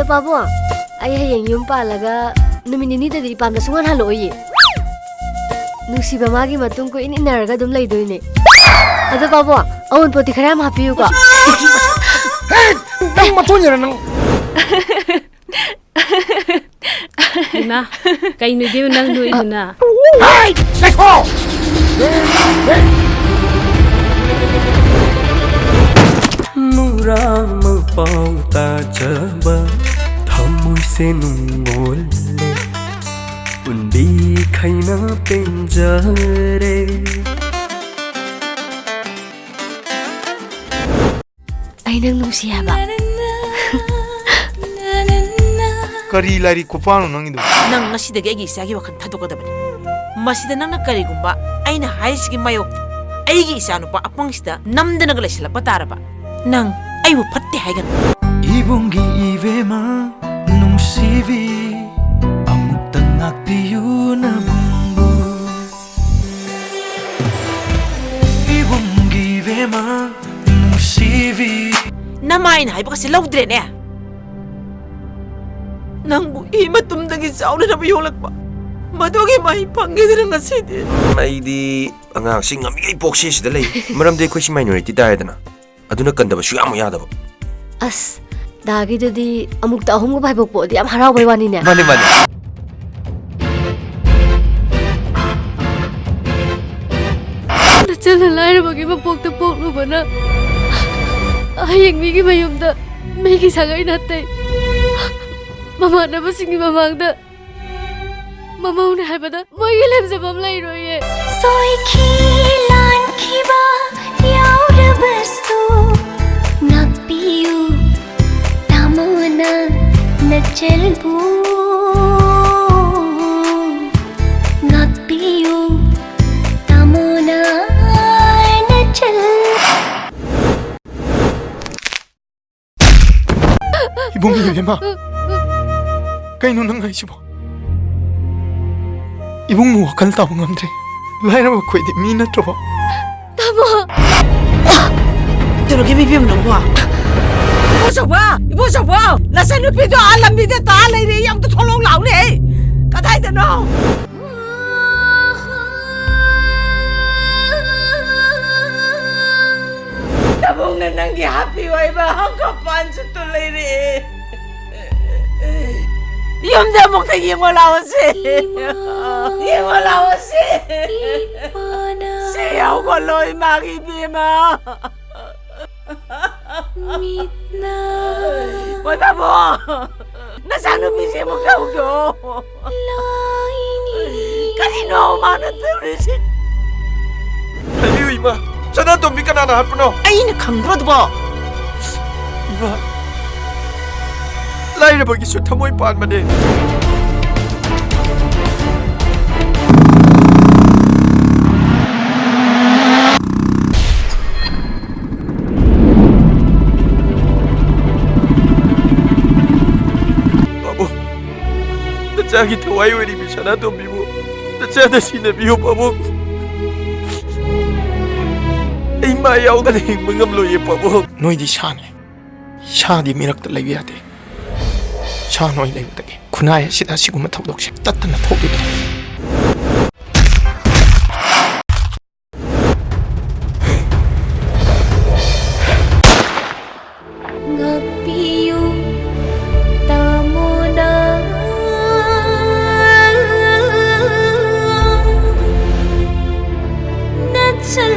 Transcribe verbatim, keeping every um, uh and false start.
ꯄꯥꯕꯨꯡ, ꯑꯩ ꯍꯌꯦꯡ ꯌꯨꯝ ꯄꯥꯜꯂꯒ ꯅꯨꯃꯤꯠ ꯅꯤꯅꯤꯗꯗꯤ ꯏꯄꯥꯝꯗ ꯁꯨꯡꯍꯟ ꯍꯜꯂꯛꯑꯣꯏꯌꯦ꯫ ꯅꯨꯡꯁꯤꯕ ꯃꯥꯒꯤ ꯃꯇꯨꯡ ꯀꯣꯏꯏꯟ ꯏꯟꯅꯔꯒ ꯑꯗꯨꯝ ꯂꯩꯗꯣꯏꯅꯦ꯫ ꯑꯗꯣ ꯄꯥꯕꯨꯡ, ꯑꯋꯨꯟꯄꯣꯠꯇꯤ ꯈꯔ ꯌꯥꯝ ꯍꯥꯞꯄꯤꯌꯨꯀꯣ꯫ ꯍꯦ! ꯅꯪ ꯃꯊꯣꯟ ꯌꯥꯔ ꯅꯪ꯫ ꯏꯃꯥ, ꯀꯩꯅꯣ ꯏꯕꯦꯝꯃ ꯅꯪ ꯅꯣꯛꯏꯗꯨꯅ? ꯍꯥꯏ! ꯂꯩꯈꯣ! ꯅꯨꯔꯥ ꯃꯄꯥꯎ ꯇꯥꯖꯕ ꯊꯃꯣꯏꯁꯦ ꯅꯨꯡꯉꯣꯜꯂꯦ꯫ ꯄꯨꯟꯕꯤ ꯈꯩꯅ ꯄꯦꯟꯖꯔꯦ꯫ ꯑꯩ ꯅꯪ ꯅꯨꯡꯁꯤ ꯍꯥꯏꯕ꯫ ꯀꯔꯤ ꯂꯥꯏꯔꯤꯛ ꯈꯨꯄꯥꯅꯣ ꯅꯪꯒꯤꯗꯨꯕꯣ? ꯅꯪ ꯉꯁꯤꯗꯒꯤ ꯑꯩꯒꯤ ꯏꯆꯥꯒꯤ ꯋꯥꯈꯜ ꯊꯥꯗꯣꯛꯀꯗꯕꯅꯤ꯫ ꯃꯁꯤꯗ ꯅꯪꯅ ꯀꯔꯤꯒꯨꯝꯕ ꯑꯩꯅ ꯍꯥꯏꯔꯤꯁꯤꯒꯤ ꯃꯥꯌꯣꯛ ꯑꯩꯒꯤ ꯏꯆꯥꯅꯨꯄꯥ ꯑꯄꯪꯁꯤꯗ ꯅꯝꯗꯅꯒ ꯂꯩꯁꯜꯂꯛꯄ ꯇꯥꯔꯕ, ꯅꯪ ꯑꯩꯕꯨ ꯐꯠꯇꯦ ꯍꯥꯏꯒꯅꯨ꯫ ꯏꯕꯨꯡꯒꯤ ꯏꯕꯦꯝꯃ ꯅꯨꯡꯁꯤꯕꯤ, ꯑꯃꯨꯛꯇ ꯉꯥꯛꯄꯤꯌꯨ ꯅꯕꯨꯡꯕꯨ꯫ ꯏꯕꯨꯡꯒꯤ ꯏꯕꯦꯝꯃ ꯅꯨꯡꯁꯤꯕꯤ꯫ ꯅꯃꯥꯏꯅ ꯍꯥꯏꯕꯒꯁꯦ ꯂꯧꯗ꯭ꯔꯦꯅꯦ꯫ ꯅꯪꯕꯨ ꯏ ꯃꯇꯨꯝꯗꯒꯤ ꯆꯥꯎꯅꯅꯕ ꯌꯣꯛꯂꯛꯄ, ꯃꯗꯨꯒꯤ ꯃꯍꯩ ꯐꯪꯉꯦꯗꯅ ꯉꯁꯤꯗꯤ꯫ ꯑꯩꯗꯤ ꯑꯉꯥꯡꯁꯤ ꯉꯝꯃꯤꯉꯩ ꯄꯣꯛꯁꯦ ꯁꯤꯗ ꯂꯩ꯫ ꯃꯔꯝꯗꯤ ꯑꯩꯈꯣꯏꯁꯤ minority ꯇꯥꯏꯗꯅ꯫ ꯑꯗꯨꯅ ꯀꯟꯗꯕ ꯁꯨꯛꯌꯥ ꯑꯃꯨꯛ ꯌꯥꯗꯕ꯫ ꯑꯁ, ꯗꯥꯒꯤꯗꯨꯗꯤ ꯑꯃꯨꯛꯇ ꯑꯍꯨꯝꯒ ꯐꯥꯏꯕꯣꯛ ꯄꯣꯛꯑꯗꯤ ꯌꯥꯝ ꯍꯔꯥꯎꯕꯩ ꯋꯥꯅꯤꯅꯦ꯫ ꯃꯥꯅꯦ, ꯃꯥꯅꯦ꯫ ꯅꯆꯜꯅ ꯂꯥꯏꯔꯕꯒꯤ ꯃꯄꯣꯛꯇ ꯄꯣꯛꯂꯨꯕꯅ ꯍꯌꯦꯡ ꯃꯤꯒꯤ ꯃꯌꯨꯝꯗ ꯃꯤꯒꯤ ꯁꯥꯒꯩ ꯅꯥꯇꯩ ꯃꯃꯥꯟꯅꯕꯁꯤꯡꯒꯤ ꯃꯃꯥꯡꯗ ꯃꯃꯧꯅꯦ ꯍꯥꯏꯕꯗ ꯃꯣꯏꯒꯤ ꯂꯦꯝꯖꯕ ꯑꯃ ꯂꯩꯔꯣꯏꯌꯦ꯫ ꯁꯣꯏꯈꯤ ꯂꯥꯟꯈꯤꯕ ꯌꯥꯎꯔꯕꯁꯨ ꯉꯥꯛꯄꯤꯌꯨ ꯇꯥꯃꯣꯅ ꯅꯆꯜꯕꯨ꯫ ꯉꯥꯛꯄꯤꯌꯨ ꯇꯥꯃꯣꯅ ꯅꯆꯜ꯫ ꯏꯕꯨꯡ ꯏꯕꯦꯝꯃ, ꯀꯩꯅꯣ ꯅꯪ ꯍꯥꯏꯁꯤꯕꯣ? ꯏꯕꯨꯡꯕꯨ ꯋꯥꯈꯜ ꯇꯥꯕ ꯉꯝꯗ꯭ꯔꯦ꯫ ꯂꯥꯏꯔꯕ ꯑꯩꯈꯣꯏꯗꯤ ꯃꯤ ꯅꯠꯇ꯭ꯔꯕꯣ? ꯇꯥꯃꯣ! ꯇꯧꯔꯒꯦ ꯏꯕꯦꯝꯃ ꯅꯪꯕꯣ? ꯏꯕꯣꯆꯧꯕ, ꯏꯕꯣꯆꯧꯕ, ꯅꯆꯟꯅꯨꯄꯤꯗꯣ ꯑꯥ ꯂꯝꯕꯤꯗ ꯇꯥ ꯂꯩꯔꯦ, ꯑꯝꯇ ꯊꯣꯛꯂꯛꯑꯣ ꯂꯥꯎꯅꯦ꯫ ꯀꯗꯥꯏꯗꯅꯣ? ꯅꯕꯨꯡꯅ ꯅꯪꯒꯤ ꯍꯥꯞꯄꯤꯌꯨ ꯍꯥꯏꯕ ꯍꯪꯒꯥꯝꯄꯥꯟꯁꯨ ꯇꯨ ꯂꯩꯔꯦ꯫ ꯌꯨꯝꯗ ꯑꯃꯨꯛꯇ ꯌꯦꯡꯉꯣ ꯂꯥꯛꯑꯣꯁꯦ꯫ ꯏꯃꯥ꯫ ꯌꯦꯡꯉꯣ ꯂꯥꯛꯑꯣꯁꯦ꯫ ꯏꯃꯥꯅ꯫ ꯁꯤ ꯍꯧꯒꯠꯂꯣ, ꯏꯃꯥꯒꯤ ꯏꯕꯦꯝꯃ꯫ ꯃꯤꯠꯅ꯫ ꯍꯣꯏ, ꯕꯥꯕꯨ꯫ ꯅꯆꯥꯅꯨꯄꯤꯁꯦ ꯑꯃꯨꯛ ꯂꯧꯗꯣ꯫ ꯂꯥꯏꯅꯤ꯫ ꯀꯔꯤꯅꯣ ꯃꯥꯅ ꯇꯧꯔꯤꯁꯤ? ꯍꯥꯏꯕꯤꯌꯨ, ꯏꯃꯥ꯫ ꯁꯅꯥꯇꯣꯝꯕꯤ ꯀꯅꯥꯅ ꯍꯥꯠꯄꯅꯣ? ꯑꯩꯅ ꯈꯪꯕ꯭ꯔꯣ ꯑꯗꯨꯕꯣ? ꯏꯃꯥ, ꯂꯥꯏꯔꯕꯒꯤꯁꯨ ꯊꯃꯣꯏ ꯄꯥꯟꯕꯅꯦ꯫ ꯄꯥꯕꯨꯡ, ꯅꯆꯥꯒꯤ ꯊꯋꯥꯏ ꯑꯣꯏꯔꯤꯕꯤ ꯁꯅꯥꯇꯣꯝꯕꯤꯕꯨ ꯅꯆꯥꯅ ꯁꯤꯟꯅꯕꯤꯌꯨ, ꯄꯥꯕꯨꯡ꯫ ꯑꯩ ꯃꯥ ꯌꯥꯎꯗꯅ ꯍꯤꯡꯕ ꯉꯝꯂꯣꯏꯌꯦ, ꯄꯥꯕꯨꯡ꯫ ꯅꯣꯏꯗꯤ ꯁꯥꯅꯤ꯫ ꯁꯥꯗꯤ ꯃꯤꯔꯛꯇ ꯂꯩꯕ ꯌꯥꯗꯦ꯫ ꯁꯥ ꯅꯣꯏ ꯂꯩꯕꯗꯒꯤ ꯈꯨꯟꯅꯥꯏ ꯑꯁꯤꯗ ꯑꯁꯤꯒꯨꯝꯕ ꯊꯧꯗꯣꯛꯁꯦ ꯇꯠꯇꯅ ꯊꯣꯛꯂꯤꯕꯅꯤ꯫ ꯉꯥꯛꯄꯤꯌꯨ ꯇꯥꯃꯣꯗ ꯅꯆꯜ